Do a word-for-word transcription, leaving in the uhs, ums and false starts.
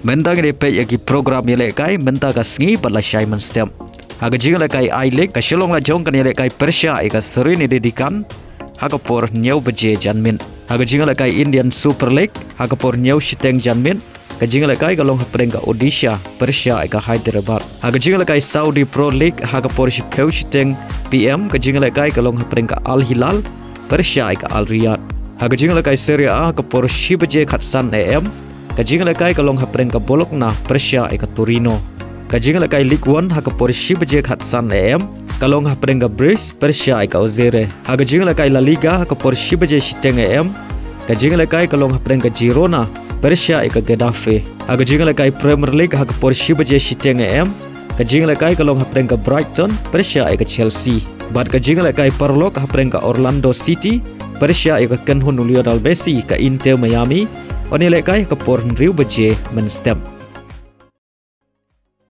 Mynta ngin ïa peit ïa ki program ïalehkai mynta ka sngi bad lashai mynstep. Ha ka jingïalehkai I-League, ka Shillong Lajong kan ïalehkai pyrshah ïa ka Serenade Deccan ha ka por hynñiew baje janmiet. Ha ka jingïalehkai Indian Super League, ha ka por hynñiew shiteng janmiet, ka jingïalehkai ka long hapdeng ka Odisha pyrshah ïa ka Hyderabad. Ha ka jingïalehkai Saudi Pro League, ha ka por shiphew shiteng P M, ka jingïalehkai ka long hapdeng ka Al Hilal pyrshah ïa ka Al Riyadh. Ha ka jingïalehkai Serie A, ha ka por shi baje khatsan A M, ka jingïalehkai ka long hapdeng ka Bologna pyrshah ïa ka Torino. Ka jingïalehkai Ligue One, ha ka por shi baje khatsan A M, ka long hapdeng ka Brest pyrshah ïa ka Auxerre. Ha ka jingïalehkai La Liga, ha ka por shi baje shiteng A M, ka jingïalehkai ka long hapdeng ka Girona pyrshah ïa ka Getafe. Ha ka jingïalehkai Premier League, ha ka por shi baje shiteng A M, ka jingïalehkai ka long hapdeng ka Brighton pyrshah ïa ka Chelsea. Bad ka jingïalehkai paralok hapdeng ka Orlando City pyrshah ïa ka kynhun u Lionel Messi, ka Inter Miami, yn ïalehkai ha ka por hynriew baje mynstep.